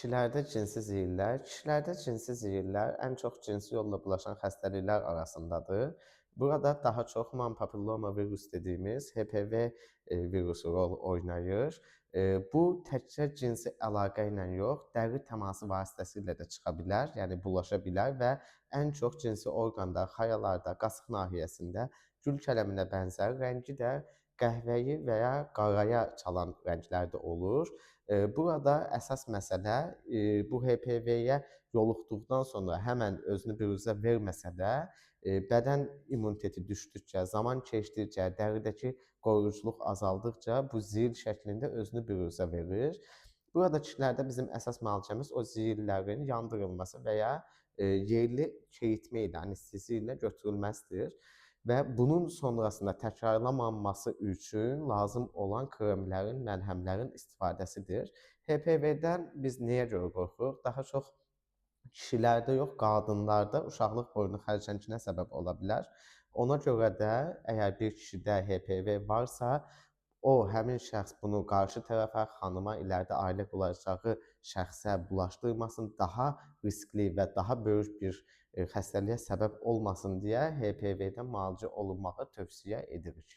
Kişilərdə cinsi ziyillər. Kişilərdə cinsi ziyillər ən çox cinsi yolla bulaşan xəstəliklər arasındadır. Burada daha çox human papilloma virus dediyimiz HPV virusu rol oynayır. Bu təkcə cinsi əlaqə ilə yox, dəri təması vasitəsilə də çıxa bilər, yəni bulaşa bilər və ən çox cinsi orqanda, xayalarda, qasıq nahiyəsində gül kələminə bənzər, rəngi də qəhvəyi və ya qaraya çalan rənglərdə olur. Burada əsas məsələ bu HPV-yə yoluxduqdan sonra həmən özünü büruzə verməsə də, bədən immuniteti düşdükcə, zaman keçdikcə, dəridəki qoruyuculuq azaldıqca bu zil şəklində özünü büruzə verir. Burada kişilərdə bizim əsas müalicəmiz o zillərin yandırılması və ya yerli keyitmə ilə, anestezi ilə götürülməsidir və bunun sonrasında təkrarlamaması üçün lazım olan kremlərin, məlhəmlərin istifadəsidir. HPV-dən biz nəyə görə qorxuruq? Daha çox kişilərdə yox, qadınlarda uşaqlıq boynu xərçənginə səbəb ola bilər. Ona görə də əgər bir kişidə HPV varsa, o həmin şəxs bunu qarşı tərəfə, xanıma, ilərdə ailə quracağı şəxsə bulaşdırmasın, daha riskli və daha böyük bir xəstəliyə səbəb olmasın deyə HPV-dən müalicə olunmağı tövsiyə edirik.